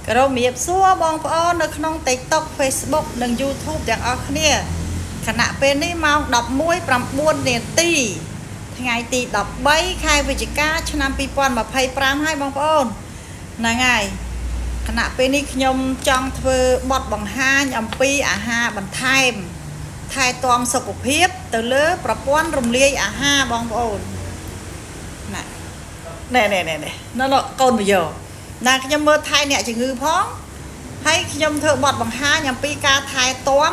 ក្រុមជំរាបសួរបងប្អូននៅក្នុង TikTok Facebook និង YouTube ទាំងអស់គ្នាខណៈពេលនេះម៉ោង11:09នាទីថ្ងៃទី13ខែវិច្ឆិកាឆ្នាំ2025ហើយបងប្អូនហ្នឹងហើយខណៈពេលនេះខ្ញុំចង់ធ្វើបទបង្ហាញអំពីអាហារបន្ថែមថែទាំសុខភាពទៅលើប្រព័ន្ធរំលាយអាហារបងប្អូនណាណែណែណែណែនៅកូនប្រយោណាខ្ញុំមើលថែអ្នកជំងឺផងហើយខ្ញុំធ្វើបទបង្ហាញអំពីការថែទាំ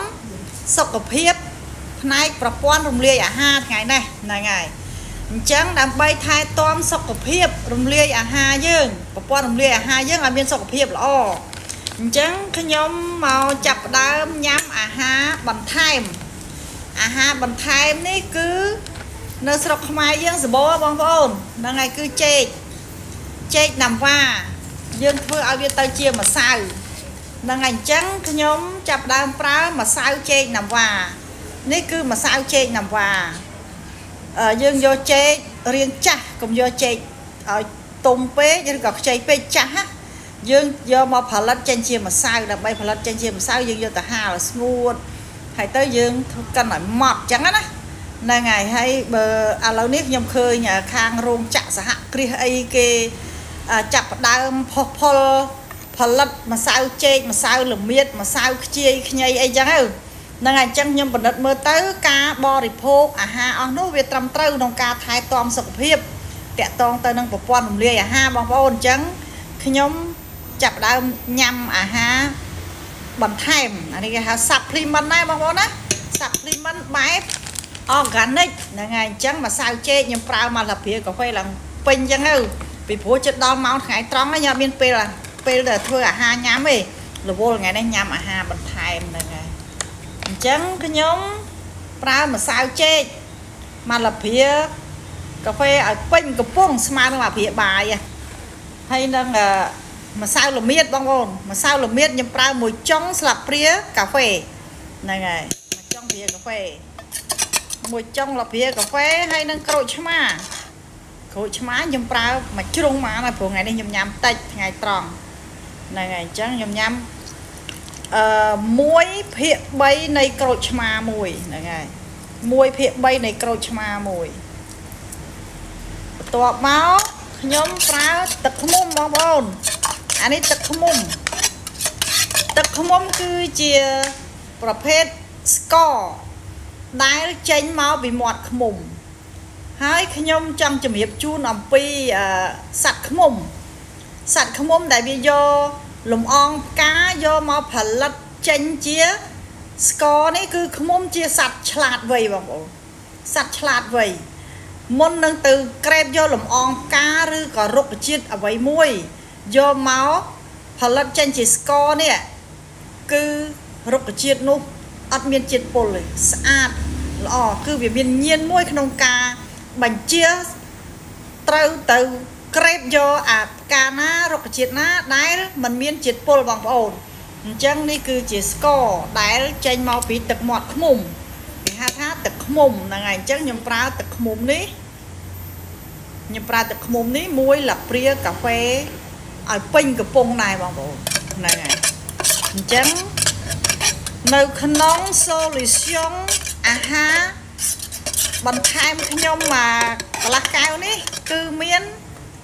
សុខភាពផ្នែកប្រព័ន្ធរំលាយអាហារថ្ងៃនេះហ្នឹងហើយអញ្ចឹងដើម្បីថែទាំសុខភាពរំលាយអាហារយើងប្រព័ន្ធរំលាយអាហារយើងឲ្យមានសុខភាពល្អអញ្ចឹងខ្ញុំមកចាប់ផ្ដើមញ៉ាំអាហារបន្ថែមអាហារបន្ថែមនេះគឺនៅស្រុកខ្មែរយើងសម្បូរបងប្អូនហ្នឹងហើយគឺចេកចេកណាំវ៉ាយើងធ្វើឲ្យវាទៅជាម្សៅហ្នឹងហើយអញ្ចឹងខ្ញុំចាប់ផ្ដើមប្រើម្សៅចេកណាំវ៉ានេះគឺម្សៅចេកណាំវ៉ាយើងយកចេករាងចាស់កុំយកចេកឲ្យទុំពេកឬក៏ខ្ចីពេកចាស់ណាយើងយកមកផលិតចេញជាម្សៅដើម្បីផលិតចេញជាម្សៅយើងយកទៅហាលឲ្យស្ងួតហើយទៅយើងធ្វើកិនឲ្យម៉ត់អញ្ចឹងណាហ្នឹងហើយហើយបើឥឡូវនេះខ្ញុំឃើញខាងរោងចក្រសហគ្រាសអីគេចាប់ផ្ដើមផុសផុលផលិតម្សៅចេកម្សៅល្មៀតម្សៅខ្ជាយខ្ញីអីចឹងទៅហ្នឹងហើយអញ្ចឹងខ្ញុំពិនិត្យមើលទៅការបរិភោគអាហារអស់នោះវាត្រឹមត្រូវក្នុងការថែទាំសុខភាពតាក់ទងទៅនឹងប្រព័ន្ធរំលាយអាហារបងប្អូនអញ្ចឹងខ្ញុំចាប់ផ្ដើមញ៉ាំអាហារបន្ថែមអានេះគេហៅ supplement ដែរបងប្អូនណា supplement បែប organic ហ្នឹងហើយអញ្ចឹងម្សៅចេកខ្ញុំប្រើមកស្លាបព្រាកាហ្វេឡើងពេញអញ្ចឹងទៅពីព្រោះចិត្តដល់ម៉ោងថ្ងៃត្រង់ហើយខ្ញុំអត់មានពេលពេលដែលធ្វើអាហារញ៉ាំទេរវល់ថ្ងៃនេះញ៉ាំអាហារបន្ថែមហ្នឹងហើយអញ្ចឹងខ្ញុំប្រើម្សៅចេកមកស្លាបព្រាកាហ្វេឲ្យពេញកំពុងស្មើនឹងស្លាបព្រាបាយហើយនឹងម្សៅល្មៀតបងប្អូនម្សៅល្មៀតខ្ញុំប្រើមួយចុងស្លាបព្រាកាហ្វេហ្នឹងហើយមួយចុងព្រាកាហ្វេមួយចុងស្លាបព្រាកាហ្វេហើយនឹងក្រូចឆ្មាក្រូចឆ្មាខ្ញុំប្រើមួយជ្រុងមកហើយព្រោះថ្ងៃនេះខ្ញុំញ៉ាំតិចថ្ងៃត្រង់ហ្នឹងហើយអញ្ចឹងខ្ញុំញ៉ាំអឺ1ភាគ3នៃក្រូចឆ្មាមួយហ្នឹងហើយ1ភាគ3នៃក្រូចឆ្មាមួយបន្ទាប់មកខ្ញុំប្រើទឹកឃ្មុំបងប្អូនអានេះទឹកឃ្មុំទឹកឃ្មុំគឺជាប្រភេទស្ករដែលចេញមកពីមាត់ឃ្មុំហើយខ្ញុំចង់ជំរាបជូនអំពីសត្វឃ្មុំសត្វឃ្មុំដែលវាយកលំអងផ្កាយកមកផលិតចេញជាស្ករនេះគឺឃ្មុំជាសត្វឆ្លាតវៃបងប្អូនសត្វឆ្លាតវៃមុននឹងទៅក្រេបយកលំអងផ្កាឬក៏រុក្ខជាតិអ្វីមួយយកមកផលិតចេញជាស្ករនេះគឺរុក្ខជាតិនោះអត់មានជាតិពុលទេស្អាតល្អគឺវាមានញៀនមួយក្នុងការបញ្ជាត្រូវទៅក្រេបយកអាផ្កាណារុក្ខជាតិណាដែលมันមានជាតិពុលបងប្អូនអញ្ចឹងនេះគឺជាស្ករដែលចេញមកពីទឹកមាត់ឃ្មុំគេហៅថាទឹកឃ្មុំហ្នឹងហើយអញ្ចឹងខ្ញុំប្រើទឹកឃ្មុំនេះខ្ញុំប្រើទឹកឃ្មុំនេះមួយស្លាបព្រាកាហ្វេឲ្យពេញកំប៉ុងដែរបងប្អូនហ្នឹងហើយអញ្ចឹងនៅក្នុង solution អាហារបន្ថែមខ្ញុំមកកន្លះកែវនេះគឺមាន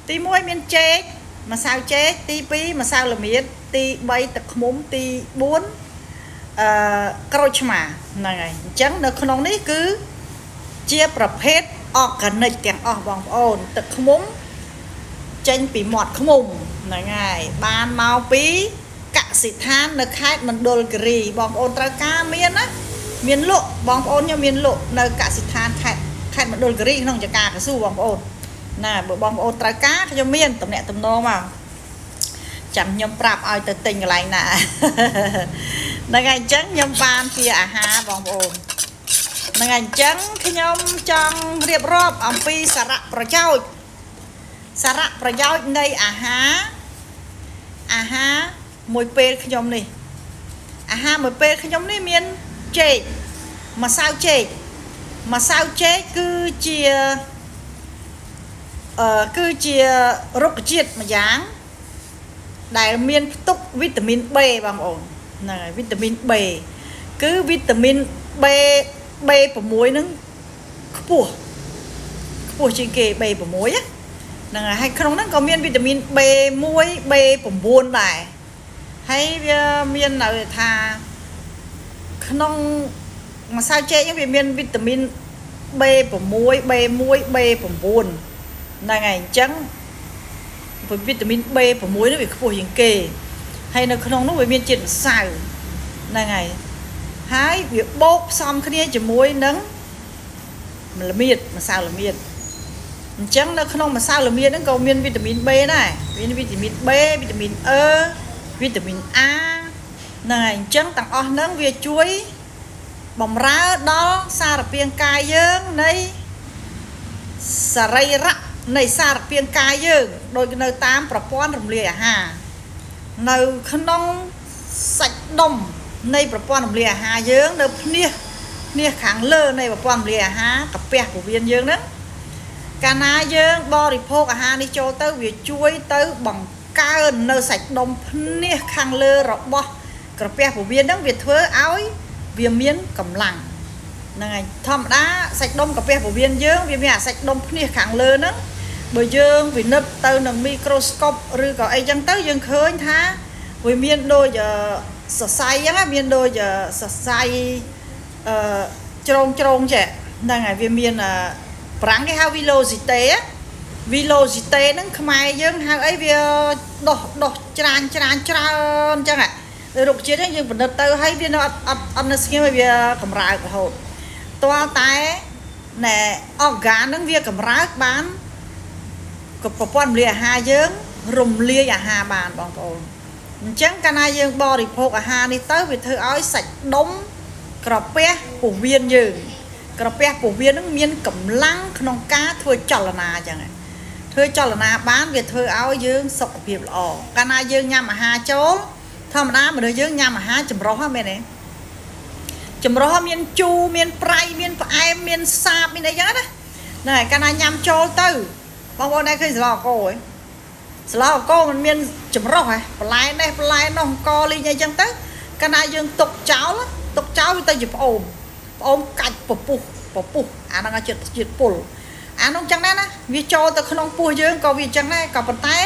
ទី1មានចេកម្សៅចេកទី2ម្សៅល្មៀតទី3ទឹកឃ្មុំទី4អឺក្រូចឆ្មាហ្នឹងហើយអញ្ចឹងនៅក្នុងនេះគឺជាប្រភេទ organic ទាំងអស់បងប្អូនទឹកឃ្មុំចេញពីមាត់ឃ្មុំហ្នឹងហើយបានមកពីកសិដ្ឋាននៅខេត្តមណ្ឌលគិរីបងប្អូនត្រូវការមានណាមានលក់បងប្អូនខ្ញុំមានលក់នៅកសិដ្ឋានខេត្តមណ្ឌលគិរីក្នុងចការកស៊ូបងប្អូនណាបើបងប្អូនត្រូវការខ្ញុំមានតំណាក់តំណងមកចាំខ្ញុំប្រាប់ឲ្យទៅទិញកន្លែងណាហ្នឹងហើយអញ្ចឹងខ្ញុំបានជាអាហារបងប្អូនហ្នឹងហើយអញ្ចឹងខ្ញុំចង់រៀបរាប់អំពីសារៈប្រយោជន៍សារៈប្រយោជន៍នៃអាហារអាហារមួយពេលខ្ញុំនេះអាហារមួយពេលខ្ញុំនេះមានចេកម្សៅចេកម្សៅចេកគឺជាគឺជារុក្ខជាតិមួយយ៉ាង ដែលមានផ្ទុកវីតាមីន B បងប្អូនហ្នឹងហើយវីតាមីន B គឺវីតាមីន B B6 ហ្នឹងខ្ពស់ខ្ពស់ជាងគេ B6 ណាហ្នឹងហើយហើយក្នុងហ្នឹងក៏មានវីតាមីន B1 B9 ដែរហើយវាមាននៅថាក្នុងម្សៅចេកហ្នឹងវាមានវីតាមីន B6 B1 B9 ហ្នឹងហើយអញ្ចឹងវីតាមីន B6 នេះវាខ្ពស់ជាងគេហើយនៅក្នុងនោះវាមានជាតិម្សៅហ្នឹងហើយហើយវាបូកផ្សំគ្នាជាមួយនឹងល្មៀតម្សៅល្មៀតអញ្ចឹងនៅក្នុងម្សៅល្មៀតហ្នឹងក៏មានវីតាមីន B ដែរមានវីតាមីន B វីតាមីន E វីតាមីន A ហ្នឹងហើយអញ្ចឹងទាំងអស់ហ្នឹងវាជួយបំរើដល់សារពាង្គកាយយើងនៃសរីរៈនៃសារពាង្គកាយយើងដូចនៅតាមប្រព័ន្ធរំលាយអាហារនៅក្នុងសាច់ដុំនៃប្រព័ន្ធរំលាយអាហារយើងនៅភ្នះភ្នះខាងលើនៃប្រព័ន្ធរំលាយអាហារកាពះពោះវៀនយើងហ្នឹងកាលណាយើងបរិភោគអាហារនេះចូលទៅវាជួយទៅបង្កើននៅសាច់ដុំភ្នះខាងលើរបស់ក្រពះពោះវៀនហ្នឹងវាធ្វើឲ្យវាមានកម្លាំងហ្នឹងហើយធម្មតាសាច់ដុំកាពះពោះវៀនយើងវាមានអាសាច់ដុំភ្នះខាងលើហ្នឹងបើយើងពិនិត្យទៅនឹងមីក្រូស្កូបឬក៏អីចឹងទៅយើងឃើញថាវាមានដូចសរសៃចឹងមានដូចសរសៃអឺជ្រងជ្រងចេះហ្នឹងហើយវាមានប្រាំងគេហៅ velocity velocity ហ្នឹងខ្មែរយើងហៅអីវាដោះដោះច្រានច្រានច្រើនចឹងរុក្ខជាតិហ្នឹងយើងពិនិត្យទៅហើយវានៅអត់អត់អត់នៅស្ងៀមវាកម្រើករហូតទាល់តែណែអ័រហ្គានហ្នឹងវាកម្រើកបានក៏ប្រព័ន្ធរំលាយអាហារយើងរំលាយអាហារបានបងប្អូនអញ្ចឹងកាលណាយើងបរិភោគអាហារនេះទៅវាធ្វើឲ្យសាច់ដុំក្រពះពោះវៀនយើងក្រពះពោះវៀនហ្នឹងមានកម្លាំងក្នុងការធ្វើចលនាអញ្ចឹងធ្វើចលនាបានវាធ្វើឲ្យយើងសុខភាពល្អកាលណាយើងញ៉ាំអាហារចូលធម្មតាមនុស្សយើងញ៉ាំអាហារចម្រុះហ្នឹងមែនទេចម្រុះមានជូរមានប្រៃមានផ្អែមមានសាបមានអីចឹងណាហ្នឹងហើយកាលណាញ៉ាំចូលទៅបងប្អូនដែរឃើញស្លអកោហ៎ស្លអកោมันមានចម្រុះហ៎បន្លែនេះបន្លែនោះអង្គលីងអីចឹងទៅកាលណាយើងទុកចោលទុកចោលវាទៅជាផ្អូមផ្អូមកាច់ពពុះពពុះអាហ្នឹងជាតិជាតិពុលអានោះចឹងដែរណាវាចូលទៅក្នុងពោះយើងក៏វាចឹងដែរក៏ប៉ុន្តែ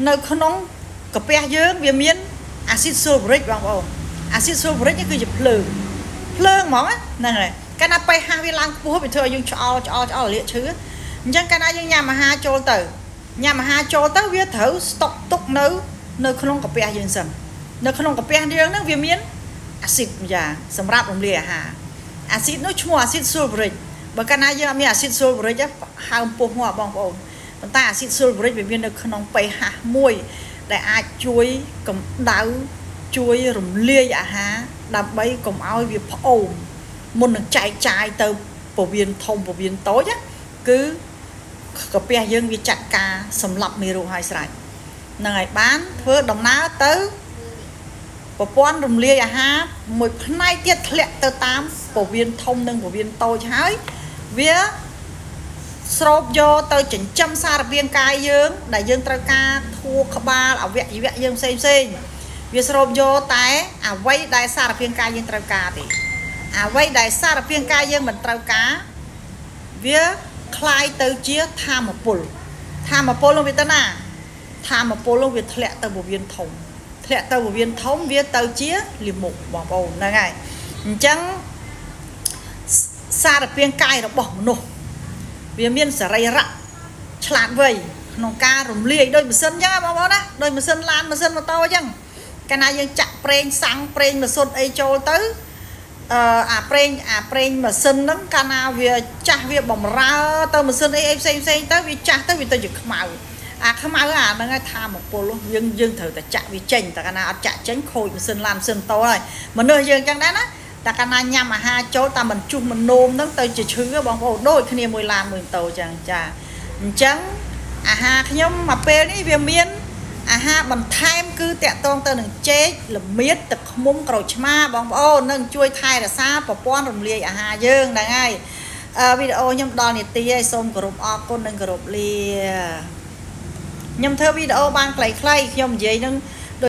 នៅក្នុងកាពះយើងវាមានអាស៊ីតស៊ុលហ្វ្រិកបងប្អូនអាស៊ីតស៊ុលហ្វ្រិកនេះគឺជាភ្លើងភ្លើងហ្មងហ្នឹងហើយកាលណា pH វាឡើងខ្ពស់វាធ្វើឲ្យយើងឆ្អល់ឆ្អល់ឆ្អល់លាកឈឺអញ្ចឹងកាលណាយើងញ៉ាំអាហារចូលទៅញ៉ាំអាហារចូលទៅវាត្រូវស្តុកទុកនៅនៅក្នុងកាពះយើងសិននៅក្នុងកាពះយើងហ្នឹងវាមានអាស៊ីតម្យ៉ាងសម្រាប់រំលាយអាហារអាស៊ីតនោះឈ្មោះអាស៊ីតស៊ុលហ្វ្រិកបើកាលណាយើងអត់មានអាស៊ីតស៊ុលហ្វ្រិកហើមពោះងាប់បងប្អូនប៉ុន្តែអាស៊ីតស៊ុលហ្វ្រិកវាមាននៅក្នុង pH មួយដែលអាចជួយកម្ដៅជួយរំលាយអាហារដើម្បីកុំឲ្យវាផ្អូមមុននឹងចែកចាយទៅពោះវៀនធំពោះវៀនតូចគឺកាពះយើងវាចាត់ការសម្លាប់មេរោគឲ្យស្រេចហ្នឹងហើយបានធ្វើដំណើរទៅប្រព័ន្ធរំលាយអាហារមួយផ្នែកទៀតធ្លាក់ទៅតាមពោះវៀនធំនិងពោះវៀនតូចហើយវាស្រូបយកទៅចិញ្ចឹមសារពាង្គកាយយើងដែលយើងត្រូវការធួក្បាលអវយវៈយើងផ្សេងផ្សេងវាស្រូបយកតែអ្វីដែលសារពាង្គកាយយើងត្រូវការទេអ្វីដែលសារពាង្គកាយយើងមិនត្រូវការវាคล้ายទៅជាធម្មពលធម្មពលនោះវាទៅណាធម្មពលនោះវាធ្លាក់ទៅពោះវៀនធំធ្លាក់ទៅពោះវៀនធំវាទៅជាលាមកបងប្អូនហ្នឹងហើយអញ្ចឹងសារពាង្គកាយរបស់មនុស្សវាមានសរីរៈឆ្លាតវៃក្នុងការរំលាយដូចម៉ាស៊ីនអញ្ចឹងបងប្អូនណាដូចម៉ាស៊ីនឡានម៉ាស៊ីនម៉ូតូអញ្ចឹងកាលណាយើងចាក់ប្រេងសាំងប្រេងម៉ាស៊ុតអីចូលទៅអាប្រេងម៉ាស៊ីនហ្នឹងកាលណាវាចាស់វាបំរើទៅម៉ាស៊ីនអីអីផ្សេងផ្សេងទៅវាចាស់ទៅវាទៅជាខ្មៅអាខ្មៅអាហ្នឹងឯងថាមពលយើងត្រូវតែចាក់វាចេញតែកាលណាអត់ចាក់ចេញខូចម៉ាស៊ីនឡានម៉ាស៊ីនម៉ូតូហើយមនុស្សយើងអញ្ចឹងដែរណាតែកាលណាញ៉ាំអាហារចូលតាមមិនជុះមិននោមហ្នឹងទៅជាឈឺបងប្អូនដូចគ្នាមួយឡានមួយម៉ូតូអញ្ចឹងចាអញ្ចឹងអាហារខ្ញុំមកពេលនេះវាមានអាហារបន្ថែមគឺតាក់ទងទៅនឹងចេកល្មៀតទឹកឃ្មុំក្រូចឆ្មាបងប្អូននឹងជួយថែរក្សាប្រព័ន្ធរំលាយអាហារយើងហ្នឹងហើយវីដេអូខ្ញុំដល់នាទីហើយសូមគោរពអរគុណនិងគោរពលាខ្ញុំធ្វើវីដេអូបានខ្លីៗខ្ញុំនិយាយនឹង